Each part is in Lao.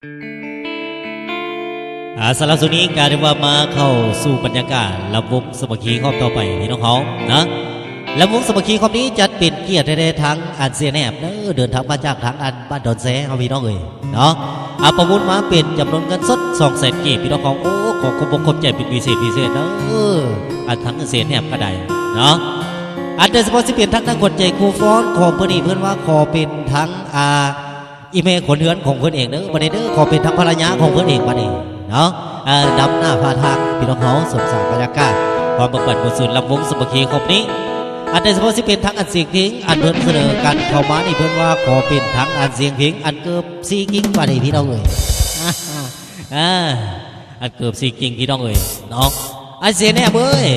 ອ່າ ສຳລັບຊ່ວງນີ້ກໍຖືວ່າມາເຂົ້າສູ່ບັນຍາກາດລຳວົງສາມັກຄີຮອບຕໍ່ໄປພີ່ນ້ອງເຮົານະ. ລຳວົງສາມັກຄີຮອບນີ້ຈັດເປັນກຽດໃຫ້ແດ່ທາງອັນເສຍແນບເດີ ເດີນທາງມາຈາກທາງອັນບ້ານດອນແຊເຮົາພີ່ນ້ອງເອີຍເນາະ. ອ່າ ປະມູນມາເປັນຈຳນວນເງິນສົດສອງແສນກີບ ພີ່ນ້ອງເຮົາ. ໂອ້ ຂໍຂອບອົກຂອບໃຈເປັນພິເສດພິເສດເດີ ອັນທາງອັນເສຍແນບກໍໄດ້ເນາະ. ອັນໂດຍສະເພາະຊິເປັນທາງນາງຂວັນໃຈຄູ່ຟ້ອນຂອງເພິ່ນນີ້ ເພິ່ນວ່າຂໍເປັນທາງ ອ່າ ອີ່ແມ່ຄົນເຮືອນຂອງເພິ່ນເອງເດີ ບັດນີ້ເດີ ຂໍເປັນທາງພັນລະຍາຂອງເພິ່ນເອງບັດນີ້ເນາະ. ເອີ ນຳໜ້າພາທາງພີ່ນ້ອງເຮົາ ສົມສາງບັນຍາກາດຄວາມເບີກບານມ່ວນຊື່ນລຳວົງສາມັກຄີຮອບນີ້. ອັນໂດຍສະເພາະຊິເປັນທາງອັນສຽງເພງ ອັນເພິ່ນສະເໜີກັນເຂົ້າມານີ້ ເພິ່ນວ່າຂໍເປັນທາງອັນສຽງເພງ ອັນເກີບສີ່ກິ່ງບັດນີ້ພີ່ນ້ອງເອີຍ. ອ່າ ອັນເກີບສີ່ກິ່ງພີ່ນ້ອງເອີຍເນາະ. ອັນເສຍແນບເອີຍ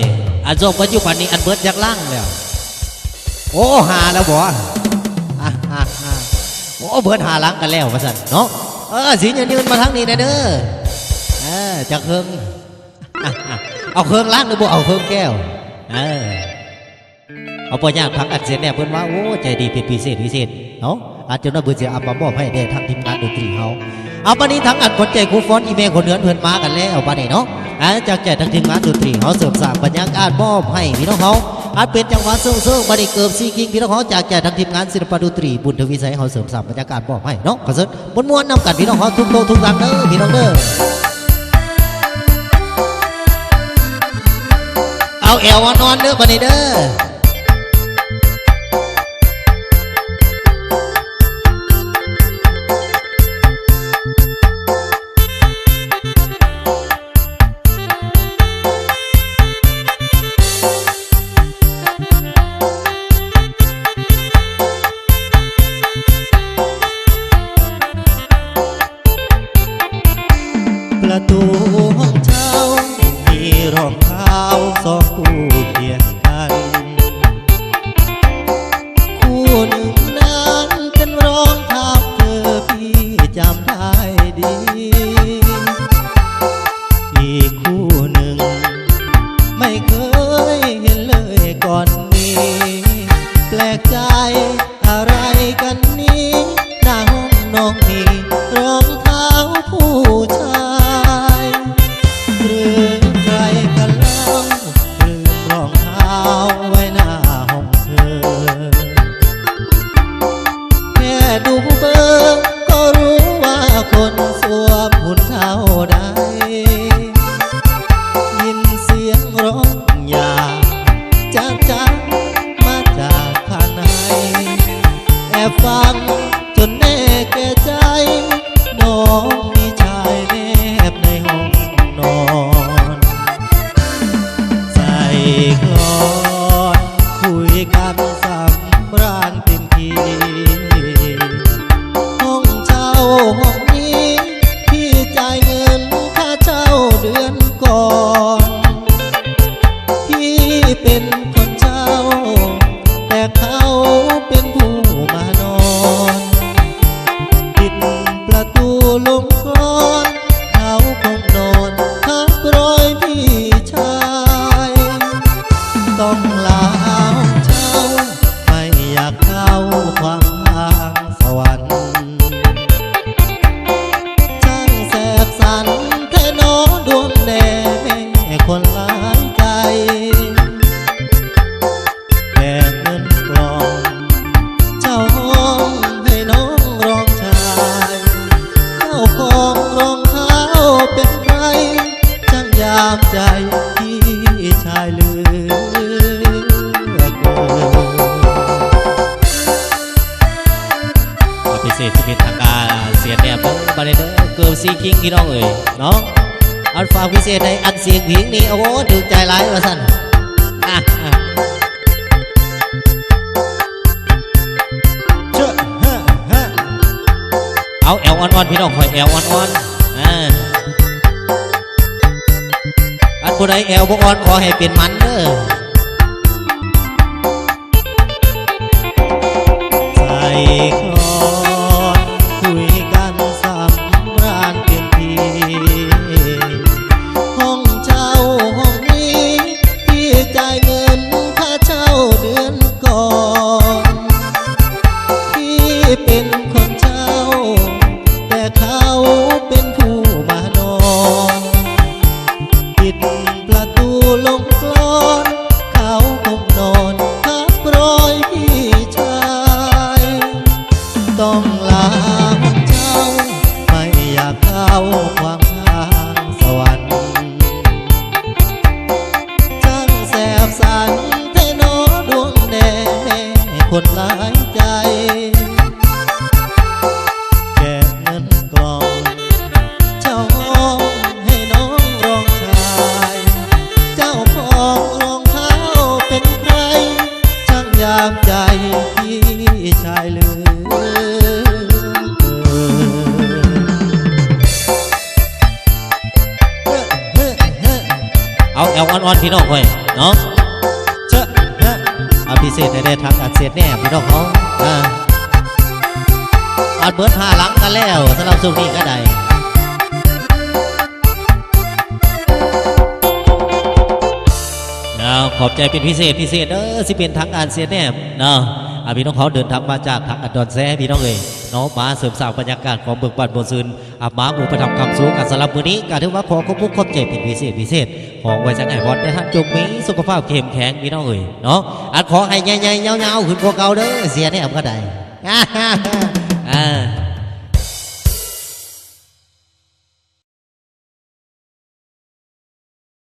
ອັນຊ່ວງປັດຈຸບັນນີ້ອັນເບິດຈັກລັງແລ້ວ? ໂອ້ ຫ້າແລ້ວບໍ? ໂອ້ ເບິດຫ້າລັງກັນແລ້ວວ່າຊັ້ນເນາະ. ເອີ ຊິຍືນມາທາງນີ້ແດ່ເດີ. ເອີ ຈັກເຄິ່ງ ເອົາເຄິ່ງລັງຫຼືບໍ່ເອົາເຄິ່ງແກ້ວ? ເອີ ເອົາບໍ່ຍາກ. ທາງອັນເສຍແນບເພິ່ນວ່າ ໂອ້ ໃຈດີເປັນພິເສດພິເສດເນາະ. ອາ ຈັກໜ້ອຍເພິ່ນຊິເອົາມາມອບໃຫ້ແດ່ທາງທີມງານດົນຕີເຮົາ. ເອົາ ບັດນີ້ທາງອັນຂວັນໃຈຄູ່ຟ້ອນ ອີ່ແມ່ຄົນເຮືອນເພິ່ນມາກັນແລ້ວບັດນີ້ເນາະ. ອາ ຈາກໃຈທາງທີມງານດົນຕີເຮົາເສີມສ້າງບັນຍາກາດມອບໃຫ້ພີ່ນ້ອງເຮົາ ອັນເປັນຈັງຫວະໂຊກໆ. ບັດນີ້ເກີບສີ່ກິ່ງພີ່ນ້ອງເຮົາ ຈາກໃຈທາງທີມງານສິລະປະດົນຕີບຸນທະວີໄຊເຮົາເສີມສ້າງບັນຍາກາດມອບໃຫ້ເນາະ. ຂໍເຊີນມ່ວນໆນຳກັນພີ່ນ້ອງເຮົາ ທຸກໂຕະທຸກຫຼັງເດີພີ່ນ້ອງເດີ. ເອົາແອວອ່ອນໆເດີບັດນີ້ເດີ. ປະຕູຫ້ອງເຊົ່າ ມີຮອງເທົ້າສອງຄູ່ຄຽງກັນ ຄູ່ໜຶ່ງນັ້ນເປັນຮອງເທົ້າເທີ ພີ່ຈຳໄດ້ດີ ອີກຄູ່ໜຶ່ງໄມ່ເຄີຍເຫັນເລີຍກ່ອນນີ້ ແປກໃຈ ອະໄລກັນນີ້ ໜ້າຫ້ອງນ້ອງມີຮອງເທົ້າຜູ້ຊາຍ ຫຼືໃຜກັນເລົ່າລືມຮອງເທົ້າໄວ້ໜ້າຫ້ອງເທີ ແຄ່ດູເບີກໍຮູ້ວ່າຄົນຊວບຫຸ່ນເທົ່າໃດ ຍິນສຽງຮ້ອງຢາກຈາກໃຈ ມາຈາກຂ້າງໃນ ແອບຟັງຈົນແນ່ແກ່ໃຈ ນ້ອງມີຊາຍແນບໃນຫ້ອງນອນ ໃສ່ກລອນຄຸຍກັນສຳຣານເຕັມທີ່ ຫ້ອງເຊົ່າຫ້ອງນີ້ ພີ່ຈ່າຍເງິນຄ່າເຊົ່າເດືອນກ່ອນ ພີ່ເປັນຄົນເຊົ່າ ແຕ່ເຂົາເປັນຜູ້ມານອນ ປິດປະຕູລົງກ່ອນ ເຂົາຄົງນອນທັບລອຍພີ່ຊາຍ ຕ້ອງລາຫ້ອງເຊົ່າ ໄມ່ຢາກເຂົ້າຂວາງທາງ ສະຫວັນ ຊ່າງແສບສັນແທ້ໜໍດວງແດ່ ແມ່ຄົນຫຼາຍໃຈ ແບກເງິນກອງ ເຈົ້າຮ້ອງໃຫ້ນ້ອງຮ້ອງຊາຍ ເຈົ້າຂອງຮອງເທົ້າເປັນໃຜ ຊ່າງຢາມໃຈພີ່ຊາຍເຫຼືອເກີນ. ອາ ພິເສດຊິເປັນທາງການ ເສຍແນບເດີ ບາດນີ້ເດີ ເກີບສີ່ກິ່ງພີ່ນ້ອງເອີຍເນາະ. ອັນຝາກພິເສດໃຫ້ອັນສຽງເພງນີ້ ໂອ້ ຖືກໃຈຫຼາຍວ່າຊັ້ນ. ເອົາແອວອ່ອນໆ ພີ່ນ້ອງຂ້ອຍ ແອວອ່ອນໆ ເອີ ອັນຜູ້ໃດແອວບໍ່ອ່ອນ ຂໍໃຫ້ເປັນໝັນເດີ. ໃສ່ກລອນຄຸຍກັນສຳຣານເຕັມທີ່ ຫ້ອງເຊົ່າຫ້ອງນີ້ ພີ່ຈ່າຍເງິນຄ່າເຊົ່າເດືອນກ່ອນ ພີ່ເປັນຄົນເຊົ່າ ແຕ່ເຂົາ ແອວອ່ອນໆ ພີ່ນ້ອງຂ້ອຍເນາະ ເຊີນເນາະ ອາ ພິເສດໃຫ້ແດ່ທາງການເສດແນມພີ່ນ້ອງເຮົາ ອາ ອາດເບີດຫ້າຫຼັງກັນແລ້ວ ສຳລັບຊ່ວງນີ້ກໍໄດ້ ເນາະ ຂອບໃຈເປັນພິເສດ ພິເສດເດີ ຊິເປັນທາງການເສດແນມເນາະ ອາ ພີ່ນ້ອງເຮົາເດີນທາງມາຈາກທາງອັນດອນແຊ ພີ່ນ້ອງເອີຍເນາະ ມາເສີມສ້າງບັນຍາກາດຄວາມເບີກບານມ່ວນຊື່ນ ອາ ມາອຸປະຖຳຄ້ຳຊູກັນ ສຳລັບມື້ນີ້ກໍຖືວ່າຂໍຂອບມຸກຂອບໃຈເປັນພິເສດ ພິເສດ ຂໍອວຍໄຊໃຫ້ພອນແດ່ທ່ານ ຈົ່ງມີສຸຂະພາບເຂັ້ມແຂງ ພີ່ນ້ອງເອີຍເນາະ ອັນຂໍໃຫ້ໃຫຍ່ໆຍາວໆຂຶ້ນກວ່າເກົ່າເດີ ເສຍແນມກໍໄດ້ ອາ